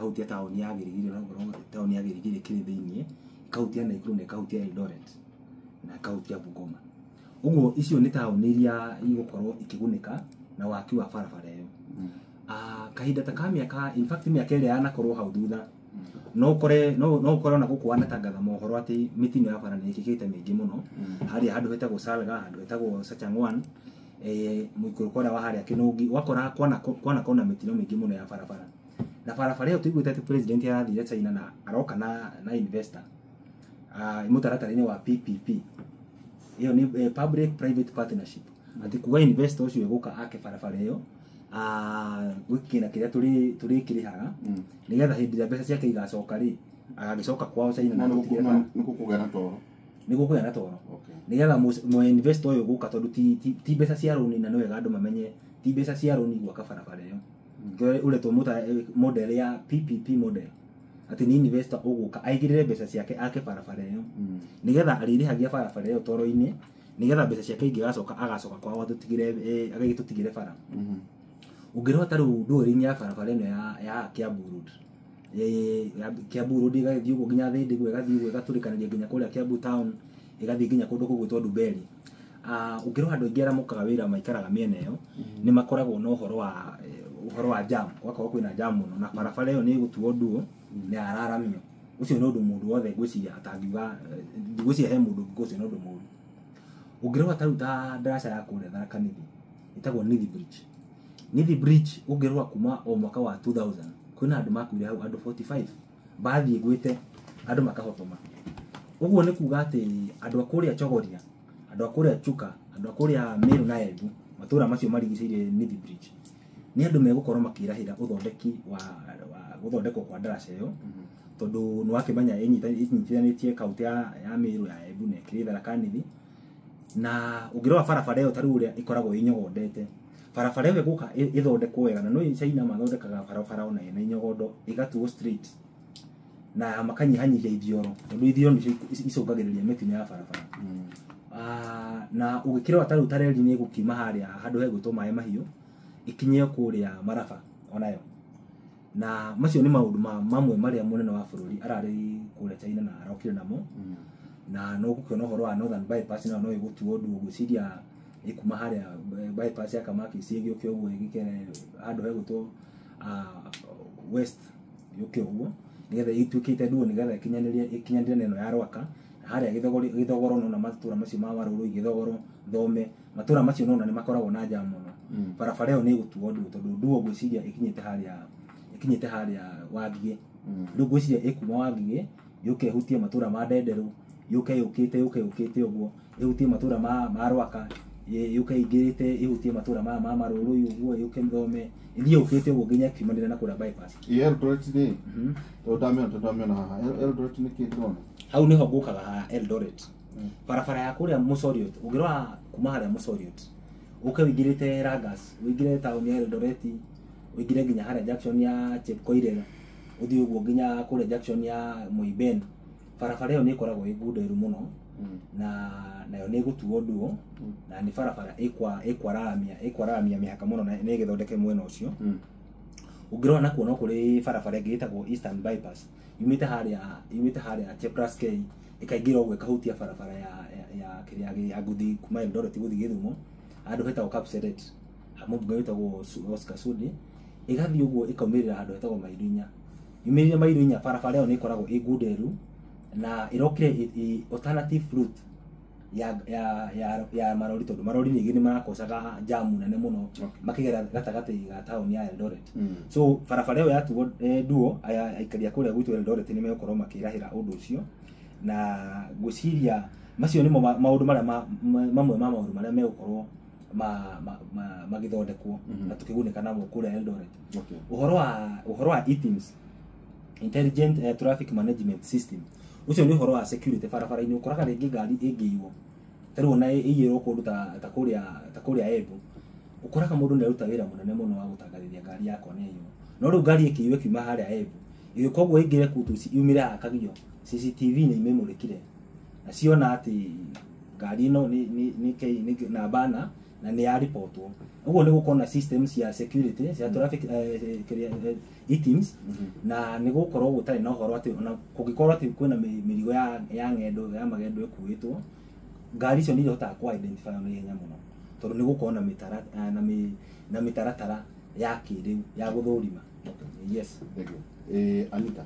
ĩkahutia taũni ya Gĩrĩgĩrĩ, onokorwo taũni ya Gĩrĩgĩrĩ ĩkĩrĩ thĩiniĩ, ĩkahutia Naikuru na ĩkahutia Eldoret na ĩkahutia Bungoma. Ũguo icio nĩ taũni iria igũkorwo ikĩgunĩka na waki wa barabara ĩyo. Kahinda ta ka mĩaka, in fact mĩaka ĩrĩa yanakorwo hau thutha, no ũkore ona gũkũ wanatangatha mohoro atĩ mĩtino ya bara nĩ ĩkĩkĩte mĩingĩ mũno harĩa handũ hetagwo Salga, handũ hetagwo Sachangwan, mũikũrũko ũrĩa wa harĩa Kĩnũngi, ũgakora kwanakorwo na mĩtino mĩingĩ mũno ya barabara. Na barabara ĩyo tũiguĩte atĩ president arathire China na aroka na investor mũtaratara-inĩ wa PPP. Ĩyo nĩ public private partnership, atĩ kuga investor ũcio ĩgũka ake barabara ĩyo, gwĩ kĩgĩna kĩrĩa tũrĩkĩrĩhaga nĩgetha hĩndĩ ĩrĩa mbeca ciake igacoka rĩ, agagĩcoka kwao China na atũtigĩre bara. Nĩ gũkũgĩa na toro. Nĩ gũkũgĩa na toro. Nĩgetha mũ investor ũyũ gũka, tondũ ti mbeca cia rũni, na nĩ wega andũ mamenye ti mbeca cia rũni gwaka barabara ĩyo. Kĩo ũretwo model ya PPP model, atĩ nĩ investor ũgũka aigĩrĩre mbeca ciake ake barabara ĩyo, nĩgetha arĩrĩhagia barabara ĩyo toro-inĩ, nĩgetha mbeca ciake ingĩgacoka agacoka kwao atũtigĩre, agagĩtũtigĩre bara. Ũngĩrora ta rĩu ndũrĩ-inĩ ya barabara ĩno ya Kiambu Road, ya Kiambu Road ĩgagĩthiĩ ũguo nginya Thĩndĩgũ, ĩgathiĩ ũguo ĩgatũrĩkanĩria nginya kũrĩa Kiambu town, ĩgathiĩ nginya kũndũ kũgwĩtwo Ndumberi. Ũngĩrora andũ aingĩ arĩa mokaga wĩra maikaraga mĩena ĩyo nĩ makoragwo na ũhoro wa jam, gũgakorwo kwĩna jam mũno, na barabara ĩyo nĩ ĩgũtuo nduo na yararamio. Ũcio nĩ ũndũ mũndũ wothe ngwĩciria atangiuga, ngwĩciria he mũndũ ũngiuga ũcio nĩ ũndũ mũũru. Ũngĩrora ta rĩu ta ndaraca ya kũrĩa Tharaka Nithi ĩtagwo Nithi Bridge. Nithi Bridge ũngĩrora kuma o mwaka wa 2000 kwĩna andũ makuire hau, andũ 45, mbathi ĩgwĩte andũ makahotoma. Ũguo nĩ kuga atĩ andũ a kũrĩa Chogoria, andũ a kũrĩa Chuka, andũ a kũrĩa Meru na Embu, matũra macio marigicĩirie Nithi Bridge, nĩ andũ megũkorwo makĩrahĩra ũthondeki wa gũthondekwo kwa ndaraca ĩyo, tondũ nĩ wakĩmenya ĩnyitithanĩtie kaunti ya Meru, ya Embu na ĩkĩrĩ Tharaka Nithi. Na ũngĩrora barabara ĩyo ta rĩu ũrĩa ĩkoragwo ĩnyogondete, barabara ĩyo ĩgũka ĩthondekwo wega, na no China mathondekaga barabara ona ĩna inyogondo ĩgatuo straight na makanyihanyihia ithioro, tondũ ithioro nĩcio icũngagĩrĩria mĩtino ya barabara. Na ũgĩkĩrora ta rĩu ta reri nĩ ĩgũkiuma harĩa handũ hegwĩtwo Maĩ Mahiũ ĩkinye kũrĩa Maraba onayo. Na macio nĩ maũndũ mamwe marĩa mũnene wa bũrũri ararĩ kũrĩa China na arokire namo. Na no gũkĩona ũhoro wa Northern Bypass nayo no ĩgũtuo ũndũ, ngwĩciria ĩkuma harĩa bypass ya Kamakis ĩgĩũke ũguo ĩgĩkere handũ hegwĩtwo West, yũke ũguo nĩgetha ĩtuĩkĩte nduo, nĩgetha ĩkinyanĩre na ĩno ya Rwaka na harĩa Gĩthogoro. Nona matũra macio ma Marũrũ, Gĩthogoro, Thome, matũra macio nona nĩ makoragwo na jam mũno. Barabara ĩyo nĩ ĩgũtuo nduo, tondũ nduo ngwĩciria ĩkinyĩte harĩa Wangigĩ. Rĩu ngwĩciria ĩkuma Wangigĩ yũke ĩhutie matũra ma Ndenderũ, yũke yũkĩte, yũke yũkĩte ũguo ĩhutie matũra ma Rwaka, yũke ĩingĩrĩte ĩhutie matũra ma Marũrũ ũguo, yũke Thome, ĩthiĩ yũkĩte ũguo nginya ĩkiumanĩre na kũrĩa bypass. Ĩ Eldoret rĩ, tondũ ndamĩona haha, Eldoret nĩ kĩ ndĩrona? Hau nĩho ngũkaga ha Eldoret, barabara ya kũrĩa Mosoriot. Ũngĩrora kuma harĩa Mosoriot ũke ũingĩrĩte Rangas, ũingĩre taũni ya Eldoret, ũingĩre nginya harĩa junction ya Chepkoilel, ũthiĩ ũguo nginya kũrĩa junction ya Moiben, barabara ĩyo nĩ ĩkoragwo ĩ ngunderu mũno, na nayo nĩ ĩgũtuo nduo, na nĩ barabara ĩkwararamia mĩhaka mũno na nĩ ĩgĩthondeke mwena ũcio. Ũngĩrora nakuo no kũrĩ barabara ĩngĩ ĩtagwo Eastern Bypass, yumĩte harĩa Chepraskei ĩkaingĩra ũguo ĩkahutia barabara ya kĩrĩa ya gũthiĩ kuma Eldoret gũthiĩ Gĩthumo, handũ hetagwo Kapseret, mũmbunge wĩtagwo Oscar Sudi, ĩgathiĩ ũguo ĩkaumĩrĩra handũ hetagwo Mailo 4. Yumĩrĩire Mailo 4, barabara ĩyo nĩ ĩkoragwo ĩ ngunderu na ĩrokire alternative route ya marori, tondũ marori ningĩ nĩ marakocaga jamu nene mũno makĩgera gatagatĩ ga taũni ya Eldoret. So barabara ĩyo yatuo nduo, aya aikari a kũrĩa gwitũ Eldoret nĩ megũkorwo makĩrahĩra ũndũ ũcio. Na ngwĩciria macio nĩmo maũndũ marĩa mamwe ma maũndũ marĩa megũkorwo magĩthondekwo na tũkĩgunĩka namo kũrĩa Eldoret. Ũhoro wa eTIMS, Intelligent Traffic Management System, ũcio nĩ ũhoro wa security barabara-inĩ. Ũkoraga rĩngĩ ngari ĩngĩiywo, ta rĩu ona ĩiyĩrwo kũndũ ta kũrĩa Embu, ũkoraga mũndũ nĩ aruta wĩra mũnene mũno wa gũtangathithia ngari yakwa nĩ yaiywo. No rĩu ngari ĩkĩiywo ĩkiuma harĩa Embu ĩgĩũka ũguo ĩingĩre Kutus yumĩre haha Kagio, CCTV nĩ imĩmũrĩkire na ciona atĩ ngari ĩno nĩ namba na Na nĩ yaripotwo ũguo nĩ gũkorwo na system cia security cia traffic, kĩrĩa, e-teams, na nĩ gũkorwo gũtarĩ na ũhoro atĩ ona kũngĩkorwo atĩ kwĩna mĩrigo ya ng'endo ya magendo ĩkuĩtwo, ngari icio nĩ ihotaga kũ identify na ihenya mũno tondũ nĩ gũkorwo na mĩtara na na mĩtaratara ya kĩrĩu ya gũthũrima. Yes. Thank you. Anita.